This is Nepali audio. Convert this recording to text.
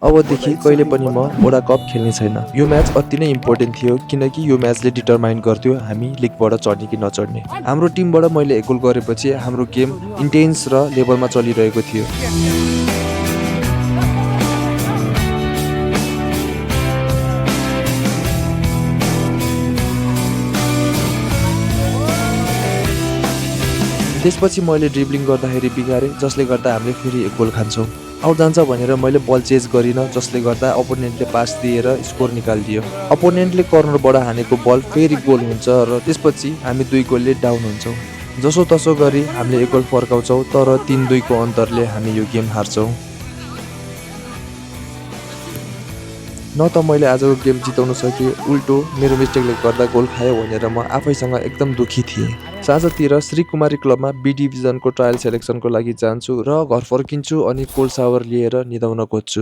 अबदेखि कहिले पनि म वडा कप खेल्ने छैन। यो म्याच अति नै इम्पोर्टेन्ट थियो किनकि यो म्याचले डिटरमाइन गर्थ्यो हामी लिगबाट चढ्ने कि नचढ्ने। हाम्रो टिमबाट मैले एक गोल गरेपछि हाम्रो गेम इन्टेन्स र लेभलमा चलिरहेको थियो। त्यसपछि मैले ड्रिब्लिङ गर्दाखेरि बिगारेँ जसले गर्दा हामीले फेरि एक गोल खान्छौँ। आउट जान्छ भनेर मैले बल चेज गरिनँ जसले गर्दा अपोनेन्टले पास दिएर स्कोर निकालिदियो। अपोनेन्टले कर्नरबाट हानेको बल फेरि गोल हुन्छ र त्यसपछि हामी 2 गोलले डाउन हुन्छौँ। जसो तसो गरी हामीले एक गोल फर्काउँछौँ तर 3-2 को अन्तरले हामी यो गेम हार्छौँ। न त मैले आजको गेम जिताउन सकेँ, उल्टो मेरो मिस्टेकले गर्दा गोल खायो भनेर म आफैसँग एकदम दुखी थिएँ। साँझतिर श्री कुमारी क्लबमा बी डिभिजनको ट्रायल सेलेक्सनको लागि जान्छु र घर फर्किन्छु अनि कोल्ड सावर लिएर निदाउन खोज्छु।